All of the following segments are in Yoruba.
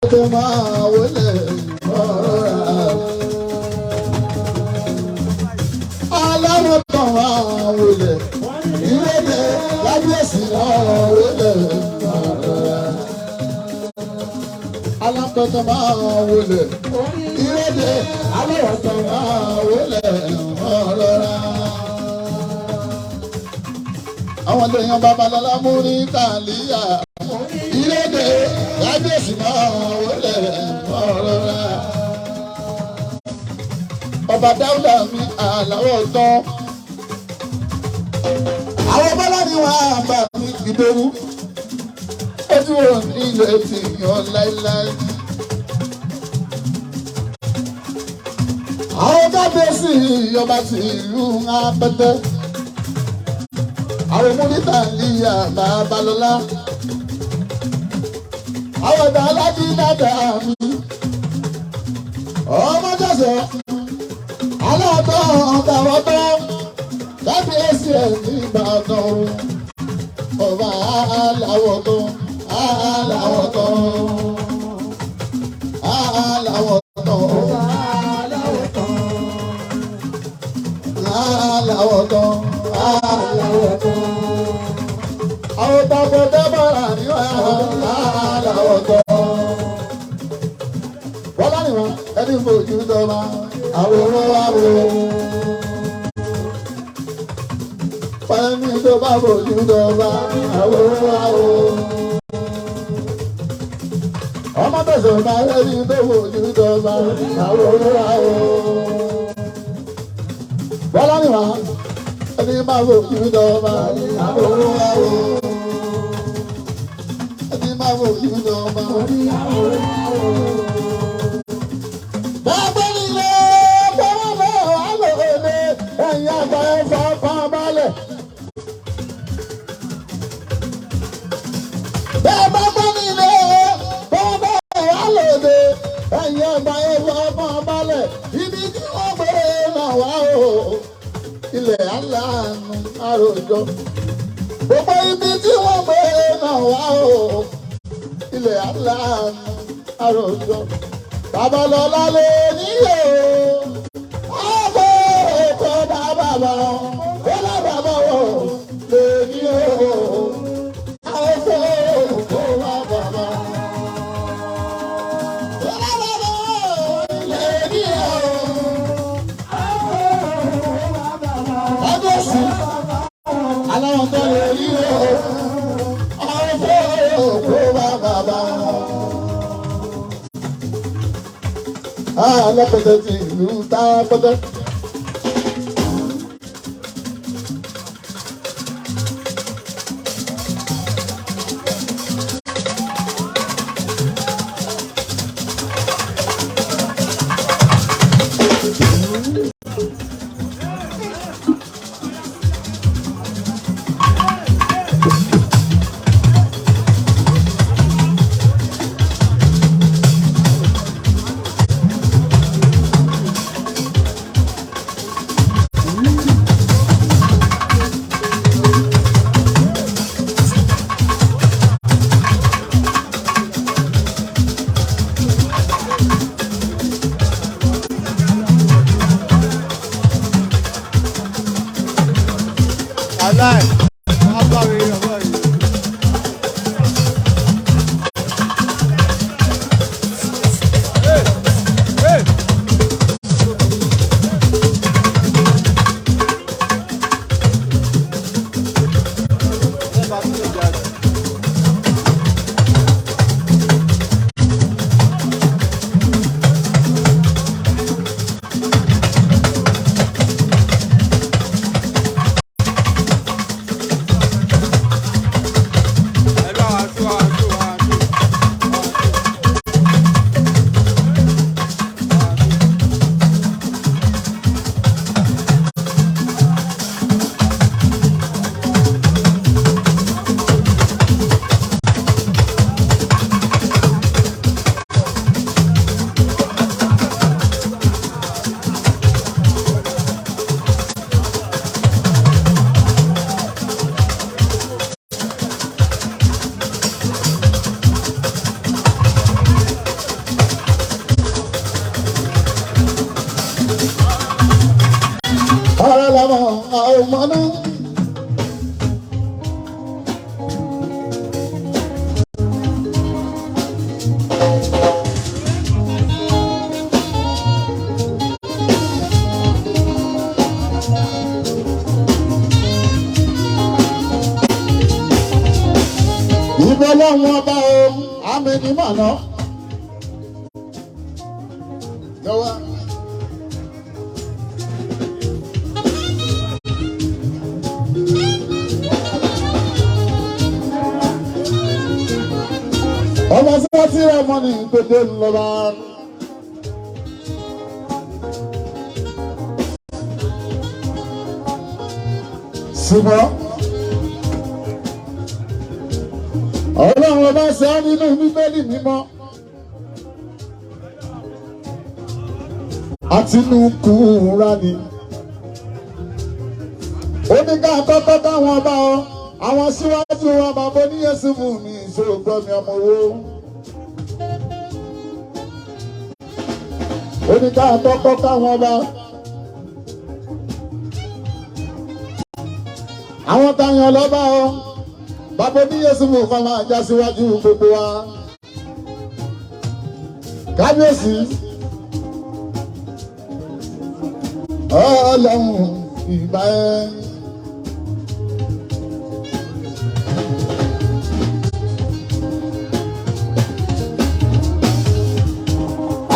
Tó máa wọlé ọ̀rọ̀ aláwọ̀ kan máa wọlé ìrẹ́lẹ̀ kábíyèsí máa wọlé ọ̀rọ̀ alákọ̀tàn máa wọlé ìrẹ́lẹ̀ aláwọ̀ kan máa wọlé ọ̀rọ̀. Àwọn èèyàn Babalọ́lá mú ní tàlíyà ìrẹ́lẹ̀ kábíyèsí máa wọlé ọ̀rọ̀. Ọba Dáúdà mi àlàwọ̀ tán. Àwọn bọ́lá ni wọ́n á bá mi ìdòwú. Ojú wo ní ilé ti yàn láíláí. Àwọn kábíyèsí ọba ti ìlú Apẹtẹ. Àwọn múnítà níyà Babalọ́lá. Àwọn ọ̀dà alájí dáadáa mi. Ọmọ jọ̀sọ̀ aláàtọ̀ ọ̀tàwọ̀tọ̀ kábíyèsí ẹ̀ ní Ìbàdàn ọba aláwọ̀ tán aláwọ̀ tán aláwọ̀ tán aláwọ̀ tán aláwọ̀ tán àwọn tàbọ̀ dábàrà ní aláwọ̀ tán bọ́lá ni wọn ẹni fojú dọ́gba àwòrán àwòrán fẹ́mi tó bá fojú dọ́gba àwòrán àwòrán ọmọ tẹ̀sán bá ẹni tó fojú dọ́gba àwòrán àwòrán bọ́lá ni wọn ẹni bá fojú dọ́gba àwòrán àwòrán ẹni bá fojú dọ́gba àwòrán àwòrán. Bàbá nílé bọ́wọ́ bọ́ àlọ́ òde ẹ̀yìn àgbà ẹ̀fọ́ kan balẹ̀. Bàbá nílé bọ́wọ́ bọ́ àlọ́ òde ẹ̀yìn àgbà ẹ̀fọ́ kan balẹ̀. Ibi tí wọ́n gbé náà wá o, ilẹ̀ aláàánú àròjọ. Gbogbo ibi tí wọ́n gbé náà wá o, ilẹ̀ aláàánú àròjọ. Babalọ́lá lè níyò ọkọ̀ ọkọ̀ bàbá bá kọ́lá bàbá wọ̀ lè níyò ọkọ̀ ọkọ̀ bàbá bá kọ́lá bàbá lè níyò ọgọ́sì aláwọ̀ tó lè níyò ọkọ̀ ọkọ̀ bàbá bá. Alápẹ̀tẹ̀ ti ìlú tápẹ́tẹ́. mọ́nú. Ìbọn lọ́wọ́ ọba o, àmì ní mọ̀nà. Lọ́wọ́. Ọmọ sọ́tí ọmọ ní gbèdé ńlọba. Ṣùgbọ́n Ọlọ́run ọba ṣe á nínú Bíbélì mímọ́. Àtinú Kùránì. Ó ní ká kọ́kọ́ káwọn ọba ọ, àwọn síwájú wa bàbá oníyẹ̀sùn mi ìṣòro mi ọmọ owó. Ó ní ká kọ́kọ́ káwọn ọba. Àwọn táyàn lọ́ba ọ, bàbá oníyẹ̀sùn mi kan máa já síwájú gbogbo wa. Kábíyèsí. Ọlọ́run ìgbà ẹ.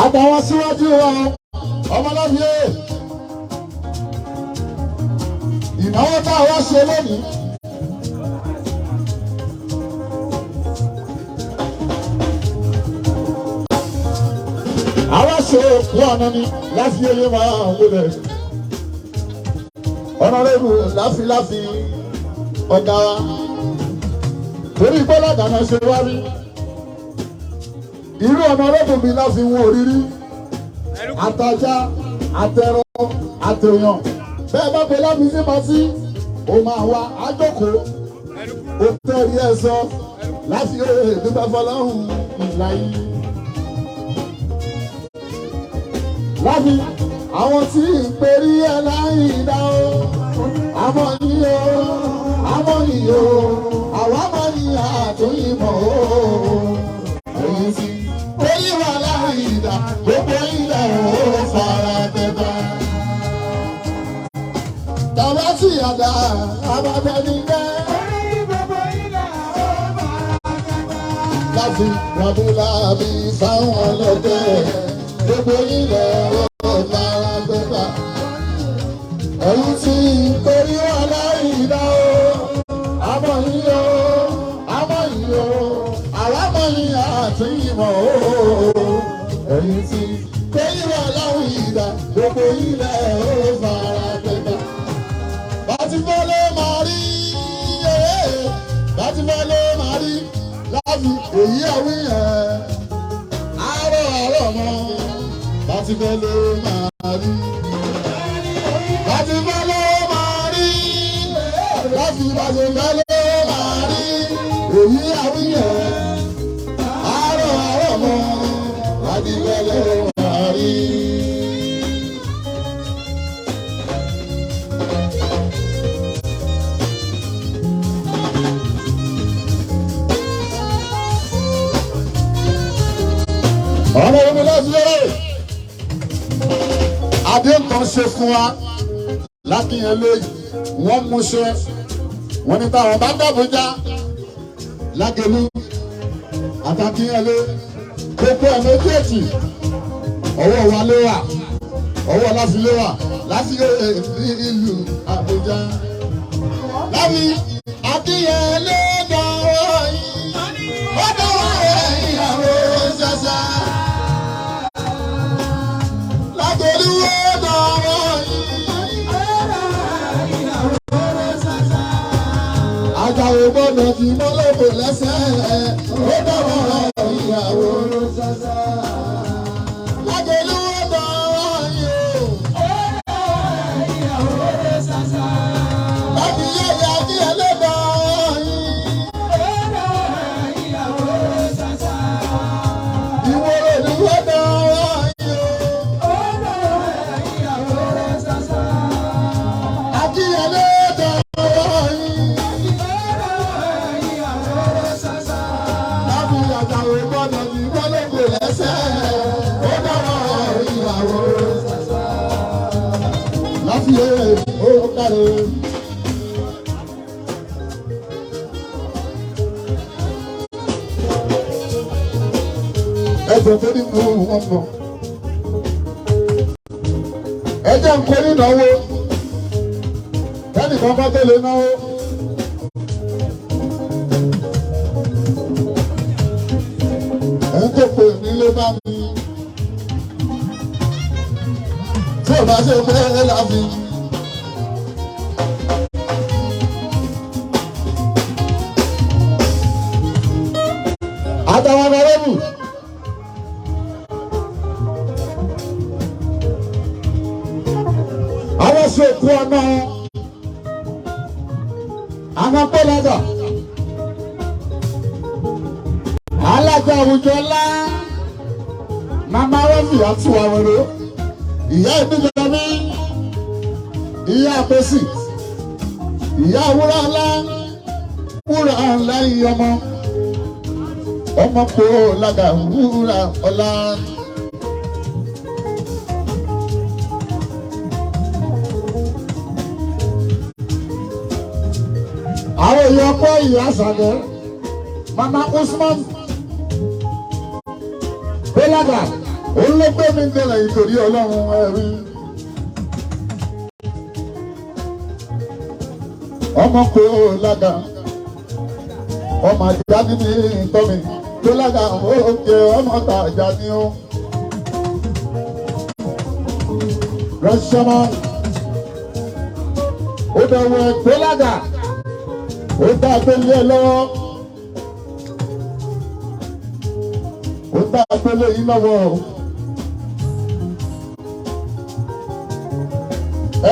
Àtàwọn síwájú wa ọmọlábíyé ìnáwó tá a wá ṣe lónìí. Àwa ṣe òkú ọ̀nà ni láti yeye máa wọlé. Ọ̀nàrẹ́bù láfiláfi ọ̀gá wa. Torí bọ́lá dáná ṣe wá rí. Irú ọ̀nàrẹ́bù mi láfi wọn òrírí. Àtajá, àtẹ̀rọ, àtẹ̀yàn. Bẹ́ẹ̀ bá pe láfi sí patí, ó máa wá àjókòó. Ó tẹ̀rí ẹ sọ láti yeye dúpẹ́ fọlọ́hún ìlàyé. Láfi àwọn tí ń perí ẹ láì dá o, àmọ́ yìí o, àmọ́ yìí o, àwa mọ̀ ní àtúnyìnbọ̀ o. Èyí tí orí wa láì dá, gbogbo ilẹ̀ ò fara tẹ́tà. Tàbá sì àdá, àbábẹ́ni jẹ́. Láfi ràbúlàbí fáwọn ọlọ́dẹ, gbogbo ilẹ̀ ò fara tẹ́tà. Ẹ̀yin tí torí wà láì dá o, àmọ́ yìí o, àmọ́ yìí o, àlámọ́ yìí àti ìmọ̀ o. Ẹ̀yin tí torí wà láì dá, gbogbo ilẹ̀ ó fara tẹ́tà. Bàtí fẹ́ ló máa rí, bàtí fẹ́ ló máa rí, láfi èyí àwí yẹn, àárọ̀ àárọ̀ mọ́, bàtí fẹ́ ló máa rí. Bàtí fẹ́ ló máa rí, láfi bàtí fẹ́ ló máa rí, èyí àwí yẹn, àárọ̀ àárọ̀ mọ́, bàtí fẹ́ ló máa rí. Ọmọ omi láti lérè adé kan ṣe fún wa lákìyẹn lé wọ́n mú ṣe wọ́n ní táwọn bá dàbújá lágẹlú àtàkìyẹn lé gbogbo ẹ̀ méjèèjì ọwọ́ wa ló wà ọwọ́ láti lé wà láti ní ìlú Àbújá láti akíyẹn lé dánwó yìí ó dánwó ẹ̀yìn àwọn ṣẹṣẹ. Àjàwò gbọ́dọ̀ ti mọ́lọ́bò lẹ́sẹ̀ ó dọ̀wọ́ ìyàwó. Lágẹ̀lú ó dọ̀wọ́ yìí o. Láti yẹ̀yà kí ẹ lè dọ̀wọ́ yìí. Ìwòrò ni ó dọ̀wọ́ yìí o. Akíyẹlé kárí. Ẹ̀jẹ̀ tó ní mú wọn mọ̀. Ẹ̀jẹ̀ ń kọ́ nínáwó. Kẹ́nìkan bá tó lè náwó. Ẹ̀ń tó pè mí ló bá mi. Tí ò bá ṣe pé láfi. Àtàwọn ọmọ rẹ̀ bù. Àwọn ṣòkú ọ̀nà àwọn pẹ́lẹ́dọ̀ alága àwùjọ ńlá màmá rọ́fì àti wàwẹ̀rọ ìyá ìbíjọ mi ìyá àpèsì ìyá wúrà ńlá wúrà ńlá ìyá ọmọ ọmọ kò lága wúrà ọlá. Àwọn èèyàn pọ̀ ìyá sàgẹ́ mama Usman Bẹ́lága òun ló gbé mi dẹ̀rẹ̀ ìtòrí ọlọ́run ẹ̀rí. Ọmọ kò lága ọmọ àjà níbi ìtọ́mi tó lága òkè ọmọ tàjà ni ó. Rẹ́sọ́mọ́ ó dọ̀wọ́ Bẹ́lága ó dá agbélé lọ́wọ́ ó dá agbélé yín lọ́wọ́ o.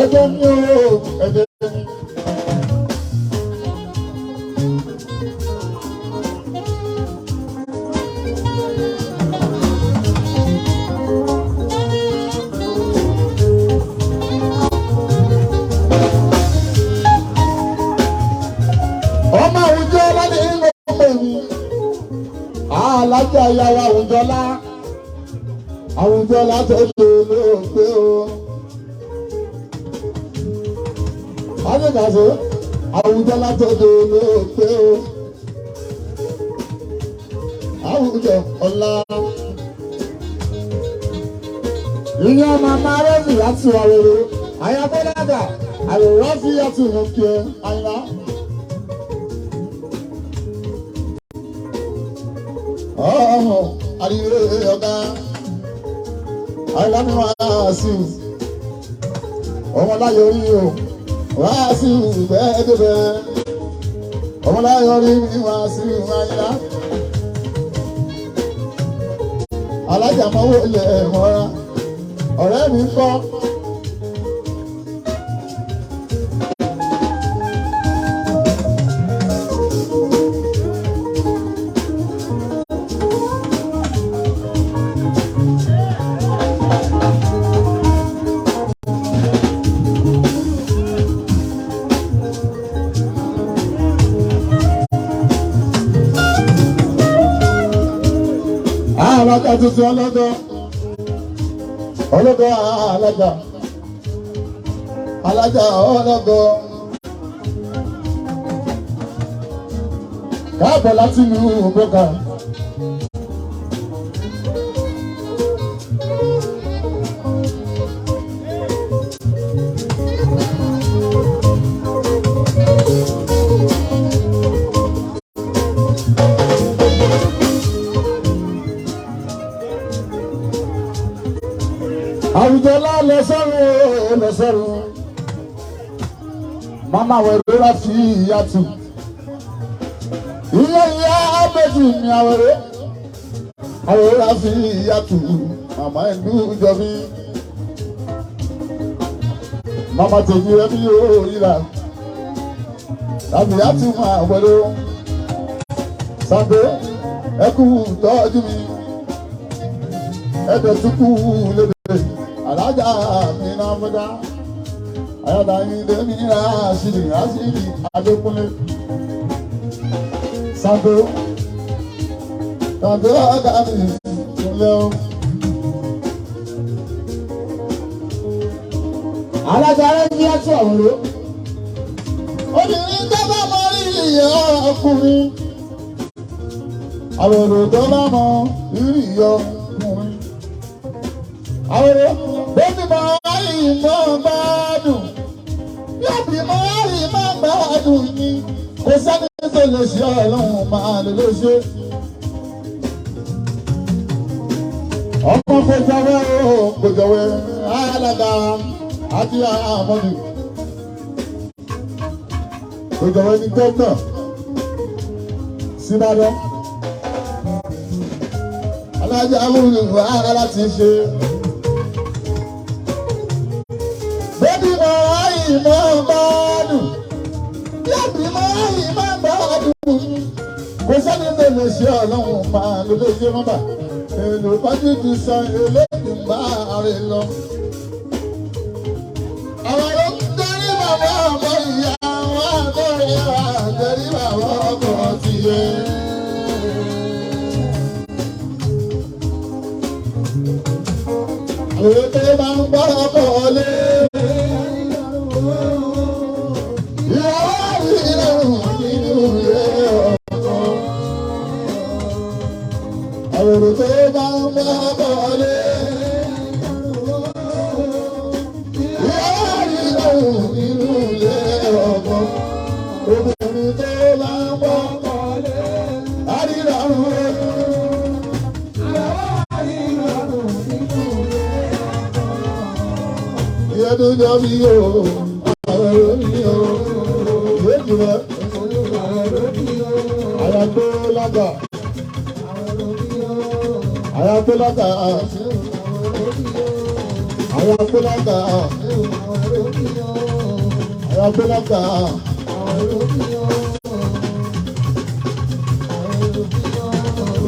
Ẹ̀jẹ̀ mi o, ẹ̀jẹ̀ mi. Ọmọ àwùjọ lọ́dẹ ń pè mí alájà ìyàwó àwùjọ lá àwùjọ látọ̀ tó lóògbé o. Adékàsó àwùjọ látọ̀ tó lóògbé o. Àwùjọ ọ̀la. Ìyẹn màmá rẹ́fì láti wà rere. Àyàbọ̀dàgà àwòrán fi àti ìrìnkè àyìnlá. Ọ̀hún àríwé ọ̀gá àìlámi wá sí ọmọláyọ̀ orí o wá sí bẹ́ẹ̀ débẹ̀ ọmọláyọ̀ orí mi wá sí àyìnlá alájà mọ́wó lẹ̀ mọ́ra ọ̀rẹ́ mi kọ́. Alága tuntun ọlọ́gọ́ ọlọ́gọ́ alága alága ọlọ́gọ́ káàbọ̀ láti ìlú bọ́kà. Àwùjọ lá lọ sọ́run lọ sọ́run. Màmá wẹ̀rẹ̀ rà fi ìyá tù. Ilé ìyá méjì ni àwẹ̀rẹ̀. Àwẹ̀rẹ̀ rà fi ìyá tù. Màmá ìlú jọ mí. Màmá tèmi rẹ̀ mi ò ríra. Tàbí ìyá tù máa wẹ̀rẹ̀. Sàgbé ẹkú tọ́jú mi. Ẹ̀dẹ̀ tún kú lédè. Alájà mi náà fọjá ayọ̀dá yín lèmi Rásìlì Rásìlì Adékúnlé Sàgbó Sàgbó ọ̀gá mi kúnlẹ̀ o. Alájà rẹ̀ ní ẹ̀tọ́ ọ̀run ló. Obìnrin tó bá mọ rírì ọkùnrin. Àwòrò tó bá mọ rírì ọkùnrin. Àwòrò bó ti mọ ìmọ̀ gbádùn. Yóò bí mọ ìmọ̀ gbádùn ni. Kò sẹ́ni tó lè ṣe ọlọ́run máa lè lè ṣe. Ọmọ kò jọ̀wọ́ o, kò jọ̀wọ́ alága àti àmọ́dù. Kò jọ̀wọ́ ní gómìnà síbàdàn. Alájà awúrú ara ti ṣe. Bébí mọ ìmọ̀ gbádùn. Bébí mọ ìmọ̀ gbádùn. Kò sẹ́ni tó lè ṣe ọlọ́run máa ló lè ṣe mọ́bà. Èlò pàdé ti san eléyìí máa rè lọ. Àwọn ló ń darí bàbá ọmọ ìyá wọn àgọ́rẹ́ àgẹ́rí bàbá ọmọ ti yẹ. Àwọn tó máa ń gbọ́ ọkọ̀ lé. Ìyàwó ìrọ̀rùn nínú ilé ọkọ. Àwọn tó bá ń gbọ́ ọkọ̀ lé. Ìyàwó ìrọ̀rùn nínú ilé ọkọ. Obìnrin tó bá ń gbọ́ ọkọ̀ lé. Àrírọ̀rùn. Ìyẹ́dúnjọ́ mi o, àwọn èrò mi o, ìyẹ́dùn rẹ̀. Àyàgbó lága. Àyàgbó lága. Àyàgbó lága. Àyàgbó lága.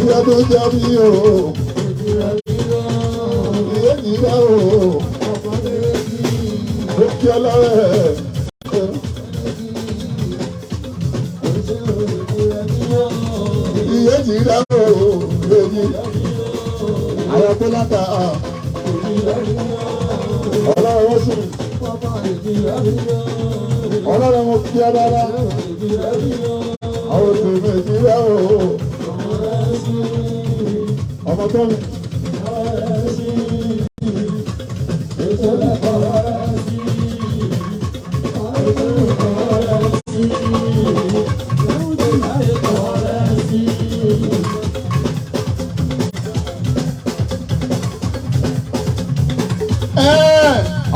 Ìyẹ́dúnjọ́ mi o, ìyẹ́dùn rẹ̀ o. Ó kí ọlọ́rẹ̀. Iye ti rẹ̀ o, èyí. Àwọn tó láta. Ọlọ́run ó sùn. Ọlọ́run mo kí ọ dáadáa. Àwọn òṣèlú ti rẹ̀ o. Ọmọ tó mi.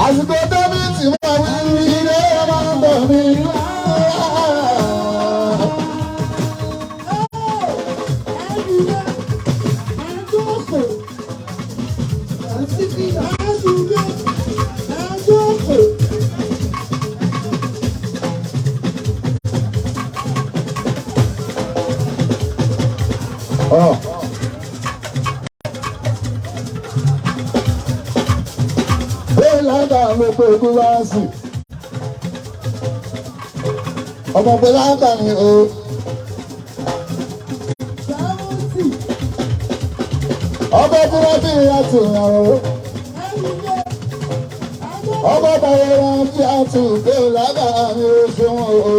Àsìkò dábìtì máa wí ilé máa ń bọ̀ mí. Oh. Bẹ́ẹ̀láńdà ló pé ogún wá sí. Ọmọ Bẹ́ẹ̀láńdà ni o. Ọmọ Búrọ́dì àti ìyàwó. Ọmọ Bàwọ̀rọ̀ àti àti Bẹ́ẹ̀láńdà ni o ṣeun o.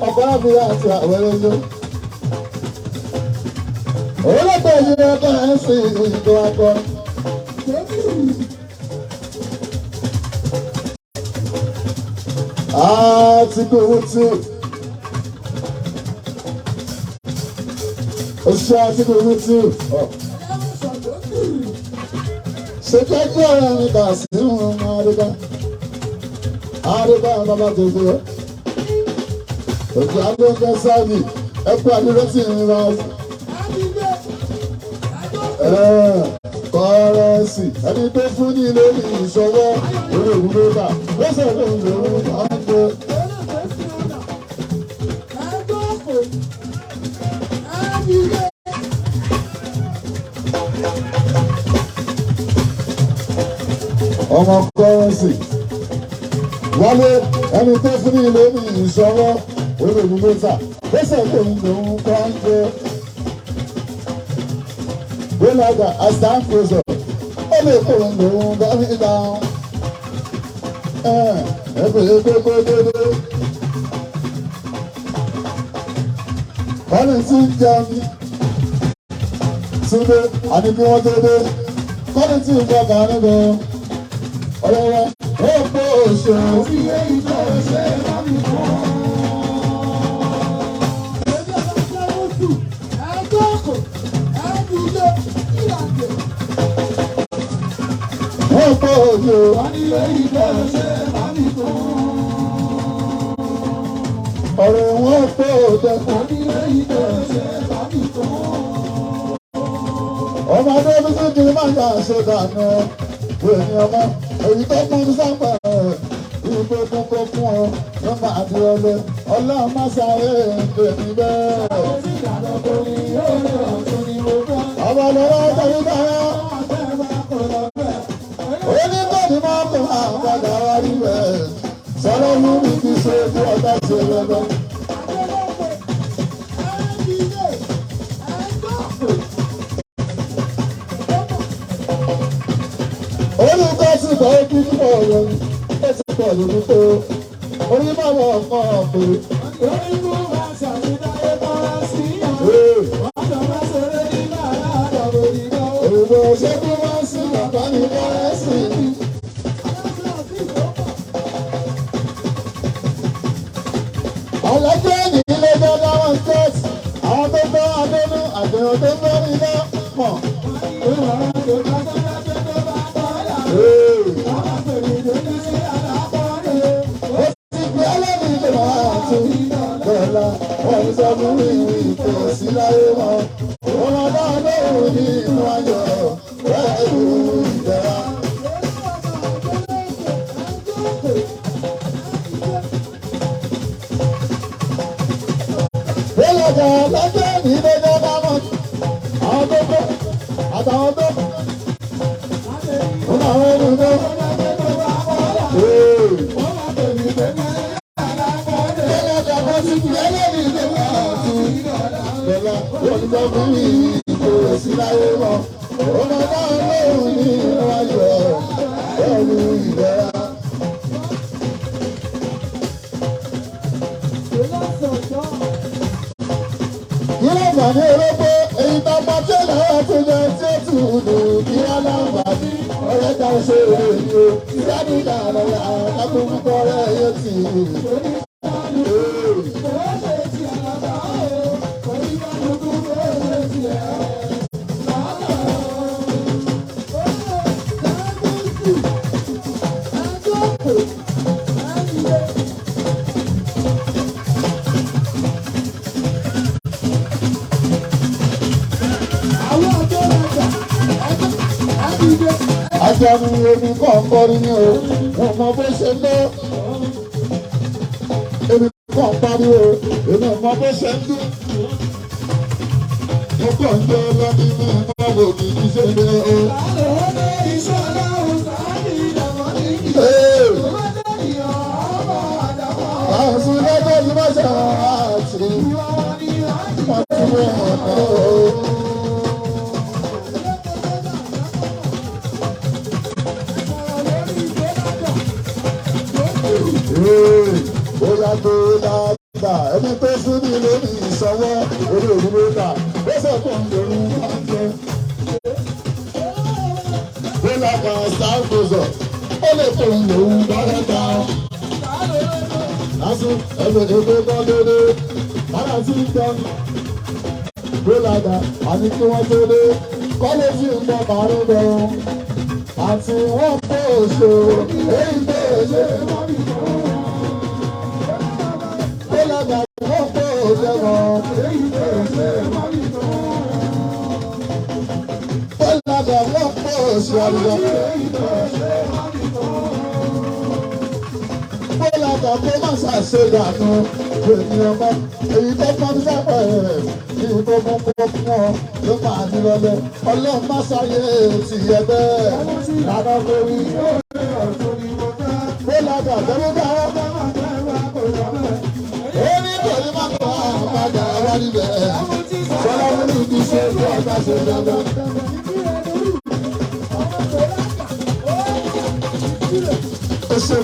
Ọkọ̀ àbúrò àti àwẹ̀rẹ̀ ló. Olóògbé yìí ọkọ̀ ẹ̀ ń sìn ìgò akọrin. Àti kò wútú. Oṣù àti kò wútú. Ṣé kẹ́kẹ́ ọ̀rẹ́ mi kà sí ọmọ Àdìgá? Àdìgá bàbá tòkó. Òjò Adéńkẹ́ sáàbì ẹ̀kú àdúró tì ń lọ. Kọ́rẹ́sì ẹni tó fún ní lórí ìṣọwọ́ orí òwúrọ̀ bá lọ́sẹ̀ tó ń lò ó máa ń gbé. Ọmọ kọ́rẹ́sì wálé ẹni tó fún ní lórí ìṣọwọ́ orí òwúrọ̀ bá lọ́sẹ̀ tó ń lò ó máa ń gbé. Gbélága àṣàkóso ó lè kó lòun bá mi dá. Ẹgbẹ̀rún gbogbo dédé. Kọ́ni tí ń jẹun Túndé àní bí wọ́n dédé. Kọ́ni tí ń bọ̀ kàn níbẹ̀ ọ̀rẹ́rẹ́ ó pé òṣèlú. Ó pé òṣèlú. Ọ̀rẹ́ wọn pé òṣèlú. Ọmọ adé bí sí kiri máa ń yà ṣe dànù èmi ọmọ èyí tó mú mi sápẹ̀ ìgbé kúnkún fún ọ ló máa di ọlẹ ọlọ́run má sáré èmi bẹ́ẹ̀. Ọmọ lọ́wọ́ tẹ̀lé dára onígbàdí máa kó àwọn padà wá rí bẹ́ẹ̀ sọ̀rọ̀ mú mi kí ṣe bí ọ̀tá ṣe lọ́dọ̀. Olùkọ́ ti bọ̀ ó kí pọ̀ lórí ó ti pọ̀ lórí tó orí máa wọ̀ ọ̀kan pé. Òwò ṣé kí wọ́n sí bàbá mi lọ́rẹ́ sí i. Ọlọ́jọ́ ní ilé tó láwọn state àwọn tó gbọ́ abẹ́nú àgbẹ̀rún tó gbọ́ iná mọ̀. Ó ti gbé ọlọ́run ìgbìmọ̀ àti bọ́lá wọ́n sọ fún mi kò sí láyé wọn. Òun ọba lóhùn ní inú ayọ̀ pẹ̀lú ìdẹ̀ra. Bọ́lọ̀dà lọ́jọ́ ní lọ́jọ́ bá mọ̀ àwọn tó kọ́ àtàwọn tó kọ́. Wọ́n máa ń rìn lọ. Bọ́lọ̀dà bọ́ sí ẹlẹ́rìí ló máa tún. Bọ́lá wọ́n sọ fún mi kò sí láyé wọn. Òun ọba lóhùn ní inú ayọ̀ pẹ̀lú ìdẹ̀ra. Kí ló fà ní orógbó èyí tó pa tí ó lọ́wọ́ tó jẹ tí ó tù ú kí á láǹfààní ọ̀rẹ́ ta ṣe èrè ni o ìdádúgà lọ́la àtàkùnkọ́ rẹ̀ yóò tì í. Ajẹnu omi kàn kọrin ní o, wọn mọ bó ṣe ń lọ. Èmi kàn pariwo, èmi ò mọ bó ṣe ń dún. Mo kàn ń jẹ́ lọ́ní ní ìmọ̀wò kì í ṣe lé o. Àṣù lọ́jọ́ tí wọ́n ṣe àti wọ́n ti wọ́n ọ̀nà o. Bóyá tó lágbà ẹni tó fún mi lórí ìsanwó orí òrùlé ta ó sọ̀kò ń lòún máa ń jẹ. Bóyá kan sáàkóso ó lè kó ń lòún bọ́lá ta. Lásù ẹgbẹ́ ẹgbẹ́ bọ́ dédé bára tí ń tán. Bóyá dà àní kí wọ́n tó dé kọ́lẹ́jì ń bọ̀ márùn-ún lọ. Àti wọ́n kó oṣù èyí tó ṣe. Bóyá wọ́n kó oṣù wọn. Bóyá wọ́n kó oṣù àlùyọ. Bóyá kó má ṣàṣe dànù ènìyàn mọ́. Èyí tó pọ́n ní sápẹ̀ rẹ̀ kí n tó mú kó fún ọ ló máa ní lọ́lẹ̀. Ọlọ́run má ṣàyè tìyẹ bẹ́ẹ̀. Lànà kò rí. Bóyá tẹ̀lé dáwọ́. Ó ní kò ní má kọ́ àwọn padà wá níbẹ̀. Sọlá mú ní ibi ṣe bí ọ̀gá ṣe dandan. Ó ṣe.